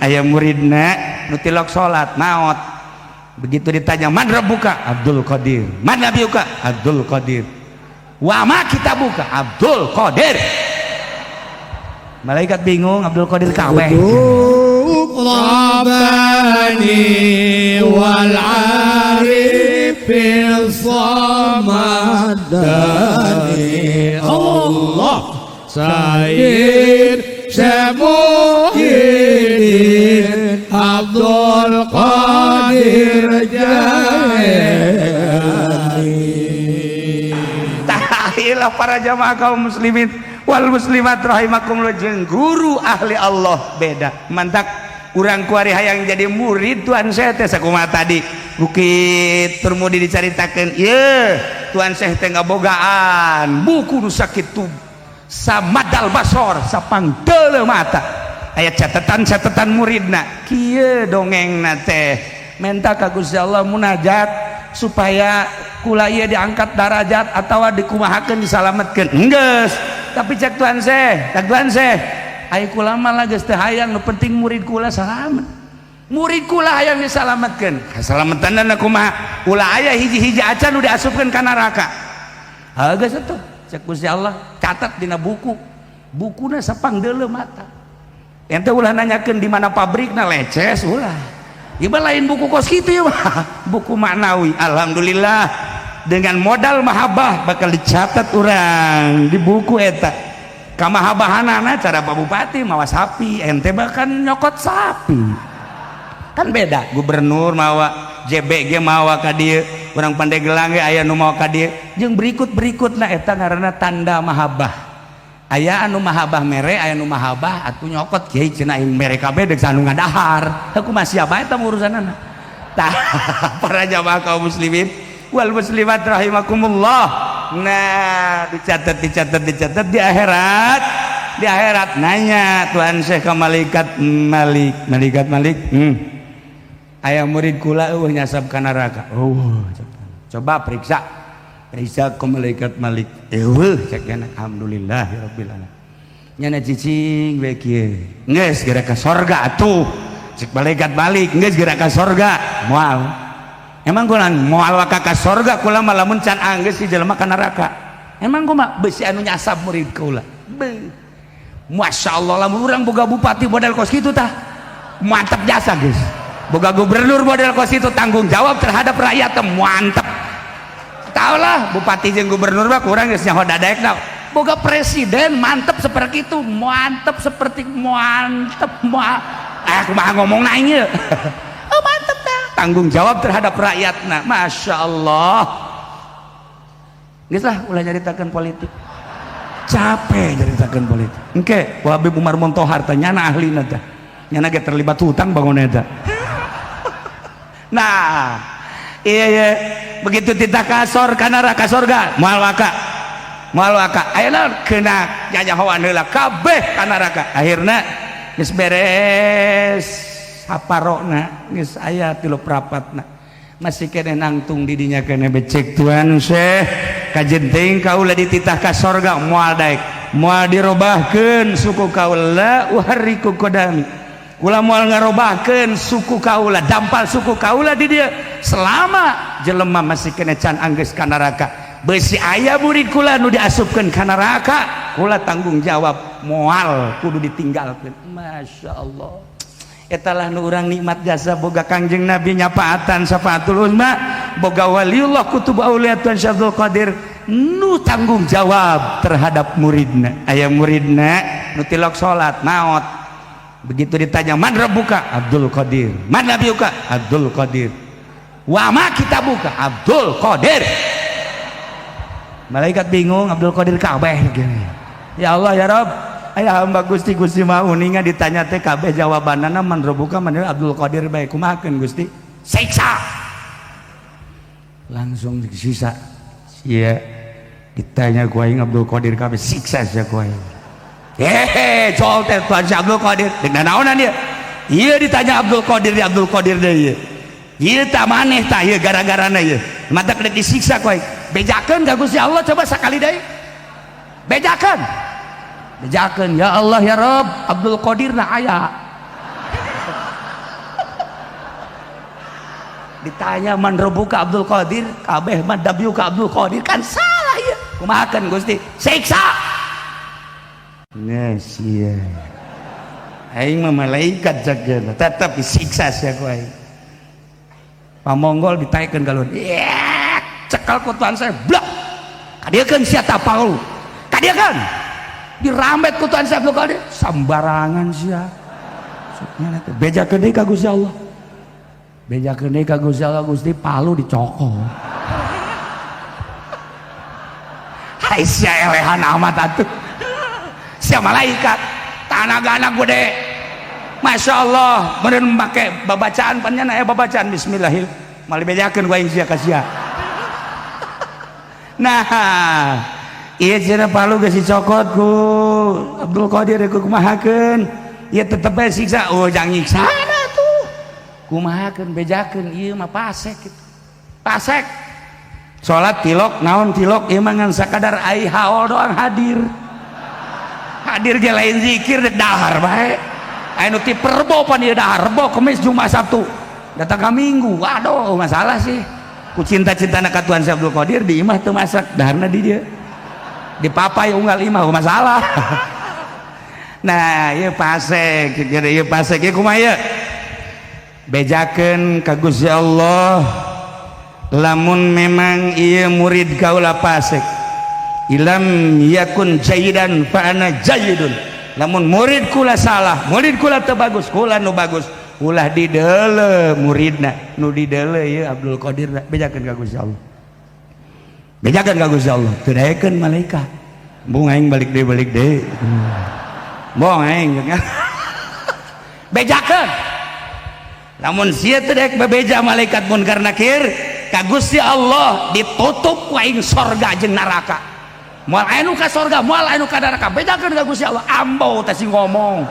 Aya muridna nu tilok salat maot. Begitu ditanya, "Man rabbuka?" "Abdul Qadir." "Man nabiyuka?" "Abdul Qadir." "Wa ma kitabuka?" "Abdul Qadir." Malaikat bingung, Abdul Qadir kabeh. رباني والعارف الصمداني الله سيد Muhyiddin Abdul Qadir Jailani. Tahilah para jamaah kaum muslimin wal muslimat rahimakumullah, jeung guru ahli Allah beda. Mantak urang kuari hayang jadi murid Tuan Syekh teh sakumaha tadi Bukit Turmudi dicaritakeun ieu Tuan Syekh teh ngabogaan buku nu sakitu samadal basor, sapangdeuleu mata, aya catatan-catatan muridna. Kieu dongengna teh, menta ka Gusti Allah, munajat supaya kula ieu diangkat darajat atau dikumahakeun, disalametkeun. Enggeus, tapi cek Tuan Syekh, cek Tuan Syekh, ai kula mah lah geus teu hayang, nu penting murid kula salamet. Murid kula hayang disalametkeun. Kasalametanna kumaha? Ulah aya hiji-hiji acan nu diasupkeun ka neraka. Ah, geus atuh, cek Gusti Allah, catat dina buku. Bukuna sapangdeuleu mata. Ente ulah nanyakeun di mana pabrikna, leces ulah. Ieu lain buku kos kitu ieu mah, buku maknawi. Alhamdulillah, dengan modal mahabbah bakal dicatat urang di buku eta. Kamahabahanana cara Pak Bupati mawa sapi, ente bahkan nyokot sapi. Kan beda, gubernur mawa JBG mawa ka dieu, urang Pandeglang ge aya nu mawa ka dieu, jeung berikut-berikutna. Eta ngaranna tanda mahabbah. Aya anu mahabbah mere, aya anu mahabbah atuh nyokot. Kiai cenah, aing mere kabeh deuk anu ngadahar. Heuh, kumaha siapa eta urusanana. Tah, para jamaah kaum muslimin wal muslimat rahimakumullah. Nah, dicatat, dicatat, dicatat di akhirat. Di akhirat nanya Tuhan Syekh ke malaikat Malik, "Malaikat Malik, aya murid kula euweuh nyasab ka neraka?" "Oh." "Coba periksa." Periksa ke malaikat Malik, euweuh. Cek, "Alhamdulillah ya rabbil alamin." Nyana cicing we kieu. "Geus geura ka sorga atuh," cek malaikat Malik. "Geus geura ka sorga." "Moal, emang kula moal waka ka sorga, kula mah lamun can anggeus si jelema ka neraka." "Emang kumaha? Besi anu nyasab murid kula." Beuh. Masya Allah, lamun urang boga bupati model kos kitu tah mantap jasa guys. Boga gubernur model kos itu, tanggung jawab terhadap rakyat teh mantap. Tau lah, bupati jeung gubernur mah kurang geus nyaho dadaekna. Boga presiden mantep seperti itu, mantep seperti mantep ma eh kumaha ngomong aing ieu. Oh, mantep tah, tanggung jawab terhadap rakyatna, Masya Allah. Geus lah, ulah nyaritakeun politik, capek nyaritakeun politik. Engke ku Habib Umar Montohar teh, nyana ahlina teh, nyana ge terlibat hutang bangun eta. Nah, iya, begitu titah kasor ka neraka, sorga moal waka, moal waka. Ayeuna kena nyanyahoan heula kabeh ka neraka. Akhirna geus beres saparona, geus aya tilu prapatna, masih kene nangtung di dinya kene. Becek Tuan Syekh, "Kajen teuing kaula dititah ka sorga moal daek, moal dirobahkeun suku kaula. Uharriku qadami, kula moal ngarobahkeun suku kaula, dampal suku kaula di dieu selama jelema masih kene can anggeus ka neraka. Besi aya murid kula nu diasupkeun ka neraka, kula tanggung jawab moal kudu ditinggalkeun." Masya Allah, etalah nu urang nikmat jasa boga Kangjeng Nabi nyapaatan syafaatul uzma, boga waliullah kutub aulia Tuan Syekh Abdul Qadir nu tanggung jawab terhadap muridna. Aya muridna nu tilok salat maot. Begitu ditanya, "Man rabbuka?" "Abdul Qadir." "Man nabiyuka?" "Abdul Qadir." "Wa ma kitabuka?" "Abdul Qadir." Malaikat bingung, Abdul Qadir kabeh. Ya Allah ya Rabb, aya hamba Gusti, Gusti mah uninga, ditanya teh kabeh jawabanana man rabbuka, man Abdul Qadir bae. Kumahakeun, Gusti? Siksa langsung, disiksa. Sia ditanya ku aing Abdul Qadir kabeh, siksa sia ku aing. Hehe, jol teh Tuan si Abdul Qadir dengan naonan dia. Iya, ditanya Abdul Qadir di Abdul Qadir deh ieu. Ieu tah maneh tah ieu gara-garana ieu. Mata kena disiksa ku aing. Bejakeun ka Gusti Allah coba sakali deui. Bejakeun. Bejakeun, "Ya Allah ya Rabb, Abdul Qadir na aya." Ditanya man rabbuka Abdul Qadir, kabeh man ka Abdul Qadir, kan salah ya. Kumahakeun Gusti? Siksa. Nah, sia. Aing mah malaikat jaga, tetap disiksa sia ku aing. Pamonggol ditaikeun ka luhur. Cekal ku Tuhan saya, blak. Kadieukeun sia ta palu. Kadieukeun. Dirambet ku Tuhan saya Abdul Qadir, sambarangan sia. Bejakeun deui ka Gusti Allah. Bejakeun deui ka Gusti Allah, Gusti palu dicokot. Hai sia elehan amat atuh. Sia malaikat, tanagana gede. Masya Allah, meureun make babacaan pan nya aya babacaan bismillahil. Moal dibejakeun ku aing sia ka sia. Nah, ieu cenah palu geus dicokot ku Abdul Qadir ku kumahakeun. Ieu tetep bae siksa. Oh, jangan nyiksa tuh. Kumahakeun bejakeun ieu mah pasek kitu. Pasek. Salat tilok naon tilok ieu mah ngan sakadar ai haol doang hadir. Hadir ge lain zikir dek dahar bae. Aya nu ti Rebo pan ieu dahar Rebo, Kemis, Jumat, Sabtu. Datang ka Minggu. Waduh, masalah sih. Ku cinta-cintana ka Tuhan Syekh Abdul Qadir di imah teu masak, daharna di dieu. Dipapai unggal imah masalah. Nah, ieu pasek, jadi ieu pasek ieu kumaha ieu? Bejakeun ka Gusti Allah lamun memang ieu murid kaula pasek. Ilam yakun jayidan fa ana jayidun. Lamun murid kula salah, murid kula teu bagus, kula nu bagus. Ulah dideuleu muridna, nu dideuleu ieu Abdul Qadir bejakeun ka Gusti Allah. Bejakeun ka Gusti Allah, teu daekeun malaikat. Bung aing balik deui, balik deui. Bong aing. Bejakeun. Lamun sia teu daek bebeja malaikat munkar nakir ka Gusti Allah ditutup ku aing sorga jeung neraka. Moal aya nu ka sorga, moal aya nu ka neraka. Bejakeun ka Gusti Allah, ambo teh sing ngomong.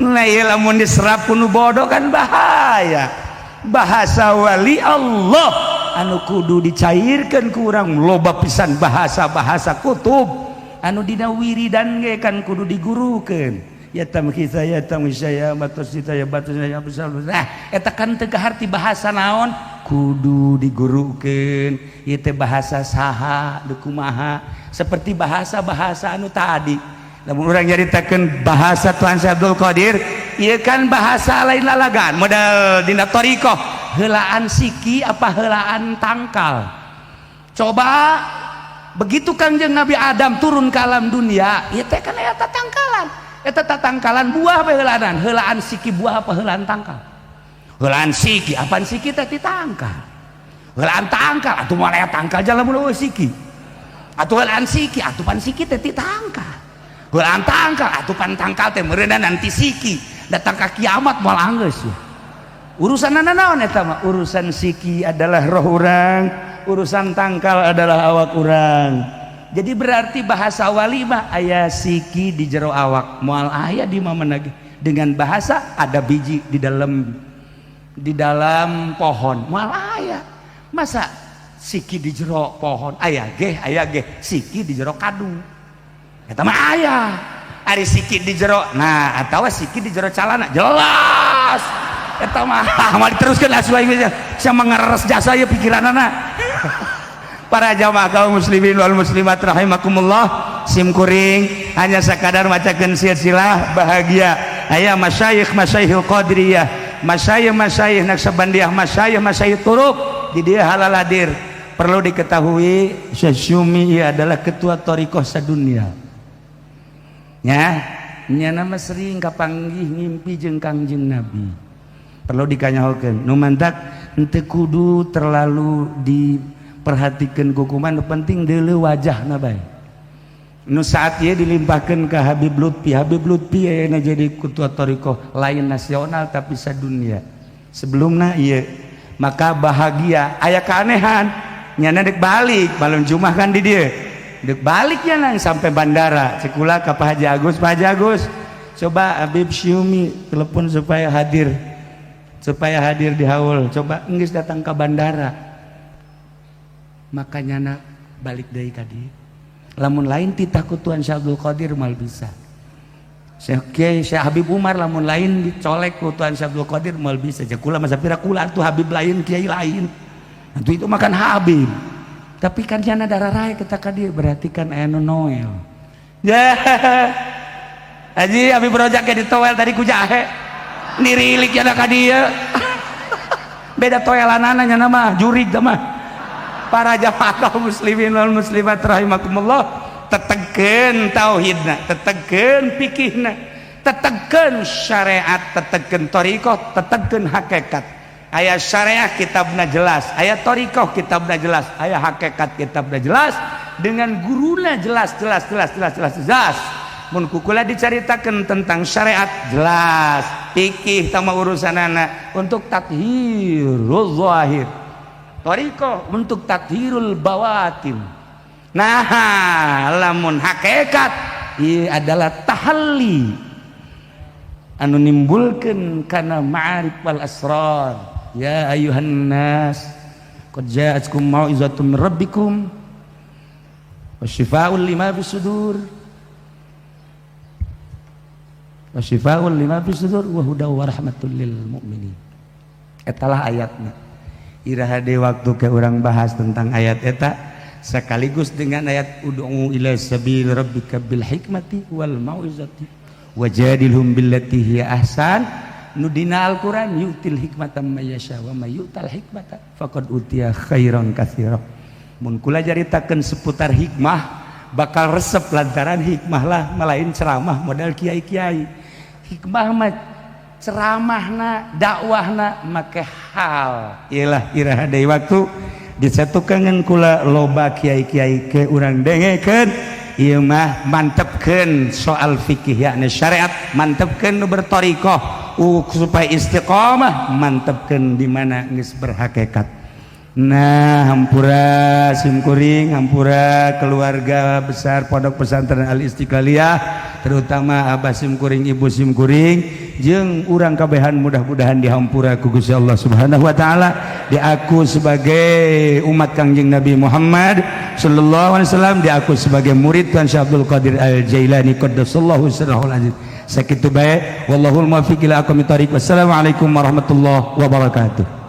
Nah, ieu lamun diserap ku nu bodoh kan bahaya. Bahasa wali Allah anu kudu dicairkan ku urang loba pisan bahasa-bahasa kutub anu dina wiridan ge kan kudu digurukeun. Ya tamkisa ya tamkisa ya batus ya batus ya besar. Nah, eta kan teu kaharti bahasa naon kudu digurukeun. Ieu teh bahasa saha deuk kumaha seperti bahasa-bahasa anu tadi. Lamun urang nyaritakeun bahasa Tuhan Syekh Abdul Qadir, ieu kan bahasa lain lalagan model dina thariqah, heulaan siki apa heulaan tangkal. Coba begitu Kangjeng Nabi Adam turun ke alam dunia, ieu teh kan eta tangkalan. Eta tangkalan buah apa heulaanan? Heulaan siki buah apa heulaan tangkal? Heulaan siki, apaan siki teh ti tangkal? Heulaan tangkal atuh moal aya tangkal jalan mun eueuh siki. Atuh heulaan siki, atuh pan siki teh ti tangkal. Heulaan tangkal, atuh pan tangkal teh meureunna nanti siki. Datang ka kiamat moal anggeus ya. Urusan naon eta mah? Urusan siki adalah roh urang, urusan tangkal adalah awak urang. Jadi berarti bahasa wali mah aya siki di jero awak, moal aya di mana lagi. Dengan bahasa ada biji di dalam pohon, moal aya. Masa siki di jero pohon aya ge siki di jero kadu. Eta mah aya. Ari siki di jero, nah atawa siki di jero calana jelas. Eta mah moal diteruskeun asuh aing sia mangareres jasa ieu pikiranana. Para jamaah kaum muslimin wal muslimat rahimakumullah, sim kuring hanya sakadar macakeun silsilah bahagia. Aya masyayikh masyayikhul qadiriyah, masyayikh masyayikh Naqsyabandiyah, masyayikh masyayikh turuq di dieu halal hadir. Perlu diketahui Syekh Syumi ieu adalah ketua thariqah sadunia. Nya, nya nama sering kapanggih ngimpi jeung Kangjeng Nabi. Perlu dikanyahokeun. Nu mantak henteu kudu terlalu diperhatikan kukuman, nu penting deuleu wajahna bae. Nu saat ieu dilimpahkeun ka Habib Lutfi, Habib Lutfi ayeuna jadi ketua thariqah lain nasional tapi sadunia. Sebelumna ieu maka bahagia aya keanehan nyana dek balik malam Jumat kan di dieu. Dek balik nya nang sampai bandara cekula ka Pak Haji Agus, Pak Haji Agus coba Habib Syumi telepon supaya hadir di haul, coba enggeus datang ke bandara. Makanya nak balik deui ka dieu. Lamun lain titah ku Tuhan Syekh Abdul Qadir mal bisa. Syekh Kiai Syekh Habib Umar lamun lain dicolek ku Tuan Syekh Abdul Qadir moal bisa. Cek kula masa pira kula tuh Habib lain, kiai lain. Nanti itu makan Habib. Tapi kan jana darah raya kita ka dieu, berarti kan aya nu noel. Ya. Haji Habib Rojak ge ditoel tadi ku jahe. Nirilik jana ka dieu. Beda toelanana nya mah jurig teh mah. Para jamaah kaum muslimin wal muslimat rahimakumullah, tetegkeun tauhidna, tetegkeun fikihna, tetegkeun syariat, tetegkeun thariqah, tetegkeun hakikat. Aya syariah kitabna jelas, aya thariqah kitabna jelas, aya hakikat kitabna jelas, dengan guruna jelas, jelas, jelas, jelas, jelas, jelas. Mun kukula dicaritakeun tentang syariat jelas, fikih sama urusanana untuk tathirul zahir, thariqah untuk tathirul bawatin. Nah, lamun hakikat ieu adalah tahalli anu nimbulkeun kana ma'arif wal asrar. Ya ayuhan nas qad ja'atkum mau'izatun min rabbikum wa syifaa'un lima fis sudur wa syifaa'un lima fis sudur wa hudaw wa rahmatul lil mu'minin. Etalah ayatna. Iraha deui waktu ke urang bahas tentang ayat eta sekaligus dengan ayat ud'u ila sabil rabbika bil hikmati wal mau'izati wajadilhum billati hiya ahsan. Nu dina Al-Qur'an yu'til hikmata may yasha wa may yu'tal hikmata faqad utiya khairan katsira. Mun kula caritakeun seputar hikmah bakal resep, lantaran hikmah lah malain ceramah modal kiai-kiai. Hikmah mah ceramahna, dakwahna make hal. Iyalah, iraha deui waktu disatukan kula loba kiai-kiai ke urang dengekeun ieu mah, mantepkeun soal fikih yakni syariat, mantepkeun nu berthariqah supaya istiqomah, mantepkeun di mana geus berhakikat. Nah, hampura simkuring, hampura keluarga besar Pondok Pesantren Al Istiqlaliyah, terutama abah simkuring, ibu simkuring, jeung urang kabehan, mudah-mudahan dihampura ku Gusti Allah Subhanahu wa taala, diaku sebagai umat Kangjeng Nabi Muhammad sallallahu alaihi wasallam, diaku sebagai murid Tuan Syekh Abdul Qadir Al Jailani qaddasallahu sirrahul aziz. Sakitu bae, wallahul muwaffiq ila aqwamit thariq. Wassalamualaikum warahmatullahi wabarakatuh.